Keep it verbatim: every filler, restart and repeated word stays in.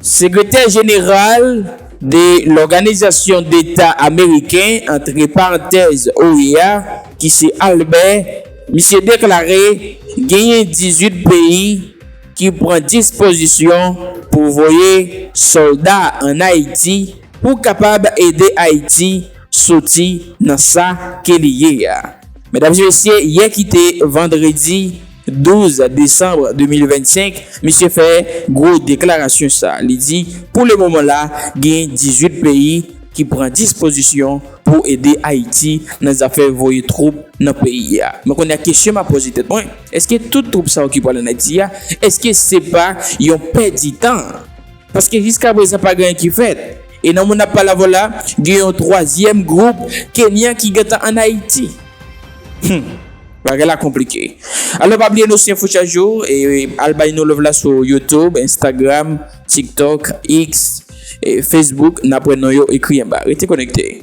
Sekretè jeneral de Lòganizasyon Deta Ameriken, antre parantèz, O E A, ki se Albert, misye deklare genyen dizuit peyi ki pran dispozisyon pou voye sòlda ann Ayiti pou kapab ede Ayiti soti nan sa ke li ye a. Medam e mesye, yè ki te vandredi douz desanm de mil vennsenk, misye fè gwo deklarasyon sa. Li di, pou le moman la, gen dizuit peyi ki pran dispozisyon pou ede Ayiti nan zafè voye twoup nan peyi a. Men kounye a, kesyon m ap poze tèt mwen, èske tout twoup sa yo ki pral ann Ayiti a, èske se pa yon pèditan? Paske jiska prezan pa gen anyen ki fèt. E nan moun ap pale avè w la, gen yon twazyèm gwoup Kenyan ki gentan ann Ayiti. Hmm. Bagay la konplike. Alò, pa bliye nou se Info Chak Jou, e al bay nou love la sou YouTube, Instagram, TikTok, X, e Facebook, n ap wè non yo ekri anba. Rete konekte.